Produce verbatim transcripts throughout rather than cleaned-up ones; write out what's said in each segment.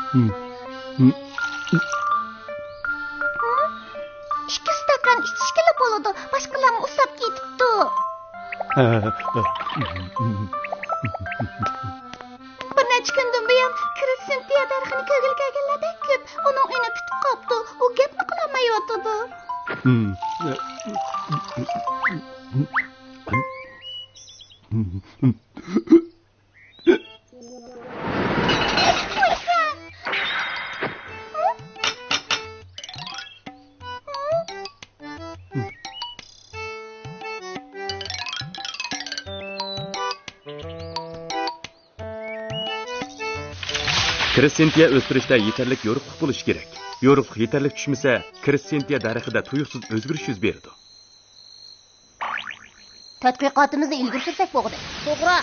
ئىككى ئىستاكان ئىچىشكىلا بولىدۇ، باشقىلارمۇ ئۇسساپ كېتىپتۇ. بىر نەچچە كۈندىن بۇيان كرېسسېنتىيە دەرىخىنى كۆرگىلى كەلگەنلەر بەك كۆپ. ئۇنىڭ ئۈنى پۈتۈپ قاپتۇ. ئۇ گەپمۇ قىلالمايۋاتىدۇ. كرېسسېنتىيە ئۆستۈرۈشتە يېتەرلىك يورۇقلۇق بولۇشى كېرەك. يورۇقلۇق يېتەرلىك چۈشمىسە، كرېسسېنتىيە دەرىخىدە تۇيۇقسىز ئۆزگىرىش يۈز بېرىدۇ. تەتقىقاتىمىزنى ئىلگىرى سۈرسەك بولغۇدەك. توغرا.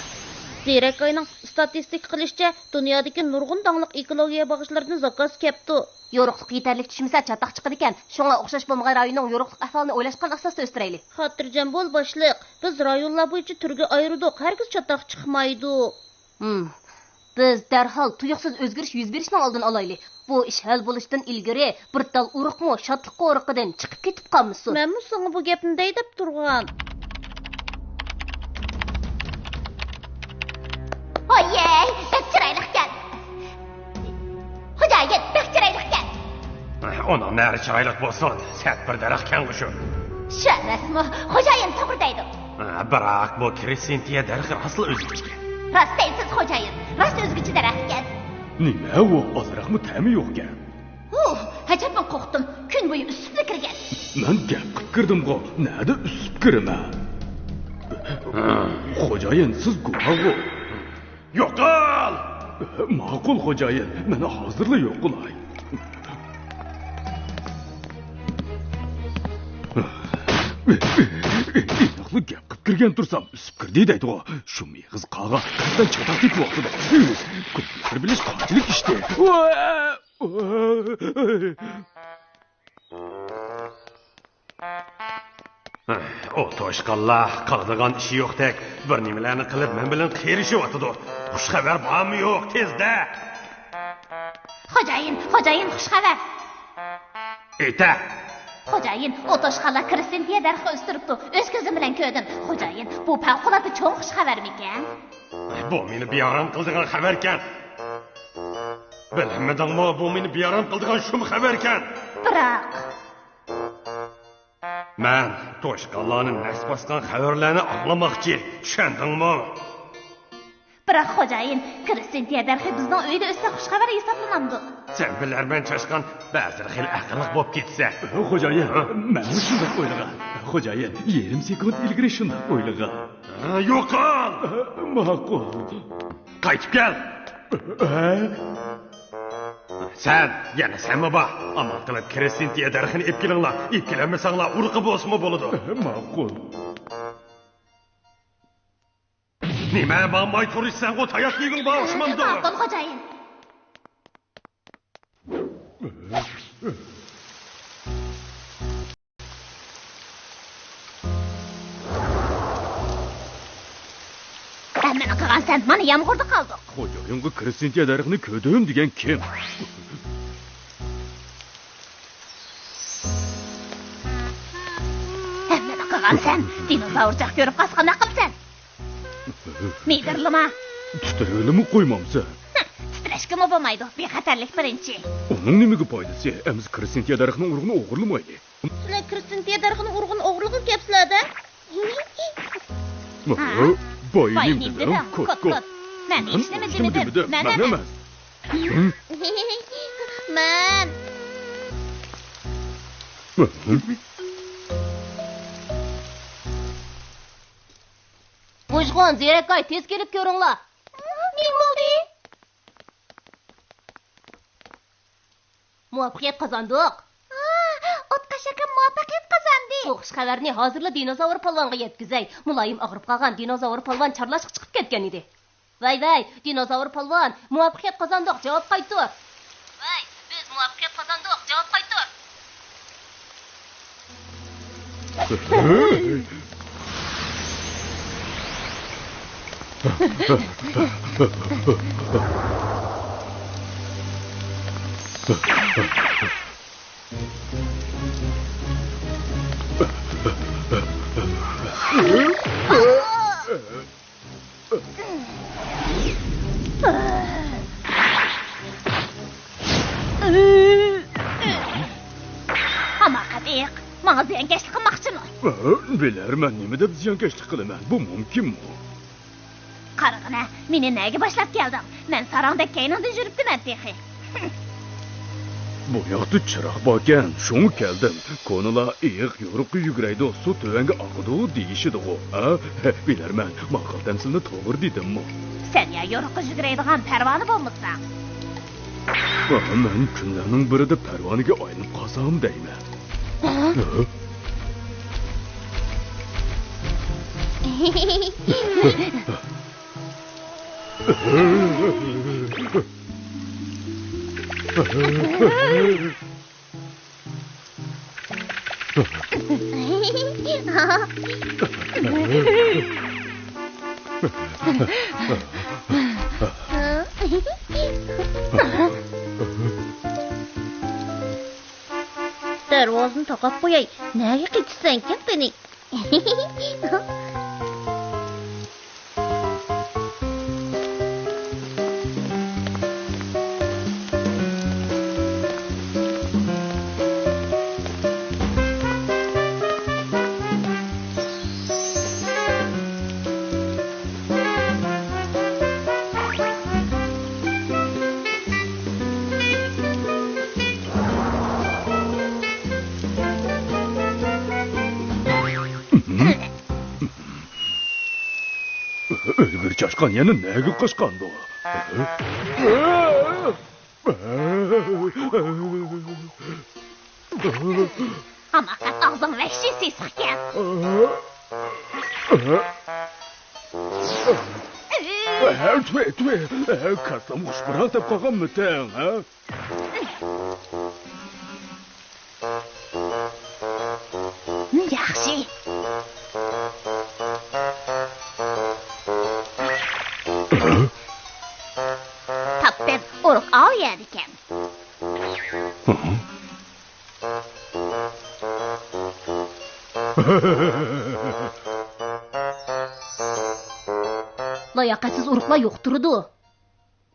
زېرەكاينىڭ ئىستاتىستىكا قىلىشىچە، دۇنيادىكى نۇرغۇن داڭلىق ئېكولوگىيە باغچىلىرىدىن زاكاز كەپتۇ. يورۇقلۇق يېتەرلىك چۈشمىسە، چاتاق چىقىدىكەن. شۇڭا ئوخشاش بولمىغان رايوننىڭ يورۇقلۇق ئەھۋالىنى ئويلاشقان ئاساستا ئۆستۈرەيلى. خاتىرجەم بول، باشلىق. بىز رايونلار بويىچە تۈرگە ئايرىدۇق، ھەرگىز چاتاق چىقمايدۇ. ھىم. بىز دەرھال تۇيۇقسىز ئۆزگىرىش يۈز بېرىشنىڭ ئالدىنى ئالايلى. بۇ ئىش ھەل بولۇشتىن ئىلگىرى بىر تال ئۇرۇقمۇ شادلىق قورۇقىدىن چىقىپ كېتىپ قالمىسۇن. مەنمۇ ساڭا بۇ گەپنى دەي دەپ تۇرغان. ھويەي، بەك چىرايلىقكەن. خوجايىن، بەك چىرايلىقكەن. ئۇنىڭ نەرى چىرايلىق بولسۇن، سەت بىر دەرەخكەنغۇ شۇ. شۇ ئەمەسمۇ؟ خوجايىن توغرا دەيدۇ. بىراق بۇ كرېسسېنتىيە دەرىخى راستلا ئۆزگىچىكەن. راست دەيسىز، خوجايىن. راست ئۆزگىچە دەرەخكەن. نېمە ئۇ؟ ئازراقمۇ تەمى يوقكەن. ھۇ، ئەجەبمۇ قورقتۇم. كۈن بويى ئۈسسۈپلا كىرگەن. مەن گەپ قىپ كىردىمغۇ، نەدە ئۈسسۈپ كىرىمەن؟ خوجايىن، سىز گۇماغۇ. يوقال! ماقۇل، خوجايىن، مەن ھازىرلا يوقىلاي. ئېنىقلا گەپ قىپ كىرگەن تۇرسام، ئۈسسۈپ كىردى دەيدىغۇ. شۇ مېغىز قاغا قەستەن چاتاق تېپىۋاپتۇ. كومپيۇتېر بىلەش قانچىلىك ئىشتى. ئۇ توشقانلار قىلىدىغان ئىشى يوقتەك، بىر نېمىلەرنى قىلىپ، مەن بىلەن قېرىشىۋاتىدۇ. خۇش خەۋەر بارمۇ يوق، تېزدە! خوجايىن، خوجايىن، خۇش خەۋەر! ئېيتە! خوجايىن، ئۇ توشقانلار كرېسسېنتىيە دەرىخى ئۆستۈرۈپتۇ. ئۆز كۆزۈم بىلەن كۆردۈم. خوجايىن، بۇ پەۋقۇلئاددە چوڭ خۇش خەۋەرمىكەن؟ بۇ مېنى بىئارام قىلىدىغان خەۋەركەن. بىلمىدىڭمۇ، بۇ مېنى بىئارام قىلىدىغان شۇم خەۋەركەن. بىراق. مەن توشقانلارنى نەس باسقان خەۋەرلەرنى ئاڭلىماقچى، چۈشەندىڭمۇ؟ بىراق، خوجايىن، كرېسسېنتىيە دەرىخى بىزنىڭ ئۆيدە ئۆتسە خۇش خەۋەر ھېسابلىنامدۇ؟ سەن بىلەرمەن چاشقان، بەزىدە خېلى ئەقىللىق بولۇپ كېتىسەن. خوجايىن، ھە؟ مەنمۇ شۇنداق ئويلىغان. خوجايىن، يېرىم سېكۇنت ئىلگىرى شۇنداق ئويلىغان. ھە، يوقال! ھە، ماقۇل. قايتىپ كەل! ھە؟ سەن، يەنە سەنمۇ بار. ئامال قىلىپ كرېسسېنتىيە دەرىخىنى ئېلىپ كېلىڭلار. ئېلىپ كېلەلمىسەڭلار، ئۇرۇقى بولسىمۇ بولىدۇ. ماقۇل. نېمە ماڭماي تۇرۇشسەنغۇ، تاياق يېگۈڭ بار ئوخشىمامدۇ؟ ماقۇل، خوجايىن. ھەممىنى قىلغانسەن، مانا يامغۇردا قالدۇق. خوجايىنغا كرېسسېنتىيە دەرىخىنى كۆردۈم دېگەن كىم؟ ھەممىنى قىلغانسەن، دىنوزاۋرچاق كۆرۈپ قالسا قانداق قىلىسەن؟ مىدىرلىما. تىترەيلىمۇ قويمامسەن؟ ھە، تىترەشكىمۇ بولمايدۇ، بىخەتەرلىك بىرىنچى. ئۇنىڭ نېمىگە پايدىسى؟ ئەمىسە كرېسسېنتىيە دەرىخىنىڭ ئۇرۇقىنى ئوغرىلىمايلى. سىلەر كرېسسېنتىيە دەرىخىنىڭ ئۇرۇقىنى ئوغرىلىغىلى كەپسىلەر-دە. ھە؟ باي نېمە دېدىڭ؟ كوت، كوت. مەن ھېچنېمە دېمىدىم. مەن ئەمەس. مەن. بۇژغۇن، زېرەكاي، تېز كېلىپ كۆرۈڭلار. نېمە بولدى؟ مۇۋەپپەقىيەت قازاندۇق. ئوتقاش ئاكام مۇۋەپپەقىيەت قازاندى. بۇ خۇش خەۋەرنى ھازىرلا دىنوزاۋر پالۋانغا يەتكۈزەي. مۇلايىم ئاغرىپ قالغان دىنوزاۋر پالۋان چارلاشقا چىقىپ كەتكەن ئىدى. ۋەي، ۋەي، دىنوزاۋر پالۋان، مۇۋەپپەقىيەت قازاندۇق، جاۋاب قايتۇر. ۋەي، بىز مۇۋەپپەقىيەت قازاندۇق، جاۋاب قايتۇر. ھاماقەت ئېيىق، ماڭا زىيانكەشلىك قىلماقچىمۇ؟ بىلەرمەن، نېمە دەپ زىيانكەشلىك قىلىمەن؟ بۇ مۇمكىنمۇ؟ قارىغىنە، مېنى نەگە باشلاپ كەلدىڭ؟ مەن ساراڭدەك كەينىڭدىن يۈرۈپتىمەن تېخى. بۇ ياقتا چىراغ باركەن، شۇڭا كەلدىم. كونىلار ئېيىق يورۇققا يۈگۈرەيدۇ، سۇ تۆۋەنگە ئاقىدۇ دېيىشىدىغۇ. ھە؟ بىلەرمەن، ماقال تەمسىلنى توغرا دېدىممۇ؟ سەن يا يورۇققا يۈگۈرەيدىغان پەرۋانە بولمىساڭ. مەن كۈنلەرنىڭ بىرىدە پەرۋانىگە ئايلىنىپ قالسام دەيمەن. ھە؟ دەرۋازىنى تاقاپ قوياي. نەگە قېچىسەنكىن قېنى؟ ئۆلگۈر چاشقان يەنە نەگە قاچقاندۇ؟ ھاماقەت، ئاغزىڭ ۋەھشىي سېسىقكەن. تۈۋە، تۈۋە، كاسام خۇش پاراڭ دەپ قالغانمىتىڭ، ھە؟ ياخشى. تاپتىم، ئۇرۇق ئاۋۇ يەردىكەن. لاياقەتسىز ئۇرۇقلار يوق تۇرىدۇ.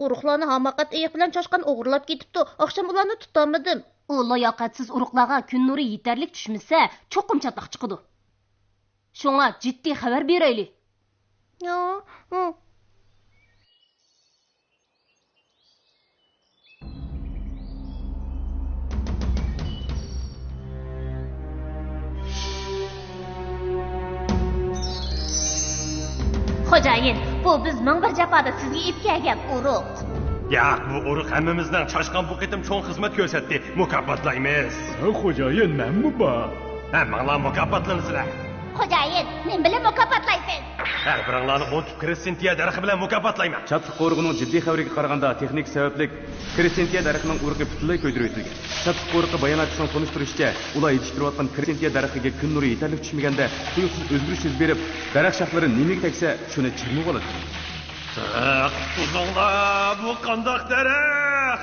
ئۇرۇقلارنى ھاماقەت ئېيىق بىلەن چاشقان ئوغرىلاپ كېتىپتۇ. ئاخشام ئۇلارنى تۇتالمىدىم. ئۇ لاياقەتسىز ئۇرۇقلارغا كۈن نۇرى يېتەرلىك چۈشمىسە، چوقۇم چاتاق چىقىدۇ. شۇڭا جىددىي خەۋەر بېرەيلى. يا، ھۇ. خوجايىن، بۇ بىز مىڭ بىر جاپادا سىزگە ئېلىپ كەلگەن ئۇرۇق. ياق، بۇ ئۇرۇق ھەممىمىزنىڭ چاشقان بۇ قېتىم چوڭ خىزمەت كۆرسەتتى. مۇكاپاتلايمىز. ھە، خوجايىن، مەنمۇ بار. ھەممىڭلار مۇكاپاتلىنىسىلەر. خوجايىن، نېمە بىلەن مۇكاپاتلايسىز؟ ھەر بىرىڭلارنى ئۇنتۇپ كرېسسېنتىيە دەرىخى بىلەن مۇكاپاتلايمەن. چاتىق قورۇقىنىڭ جىددىي خەۋىرىگە قارىغاندا، تېخنىكا سەۋەبلىك كرېسسېنتىيە دەرىخىنىڭ ئۇرۇقى پۈتۈنلەي كۆيدۈرۈۋېتىلگەن. چاتىق قورۇقى باياناتچىسىنىڭ تونۇشتۇرۇشىچە، ئۇلار يېتىشتۈرۈۋاتقان كرېسسېنتىيە دەرىخىگە كۈن نۇرى يېتەرلىك چۈشمىگەندە، تۇيۇقسىز ئۆزگىرىش يۈز بېرىپ، دەرەخ شاخلىرى نېمىگە تەگسە، شۇنى چىرمىۋالىدۇ. جىق، قۇزۇڭلار، بۇ قانداق دەرەخ؟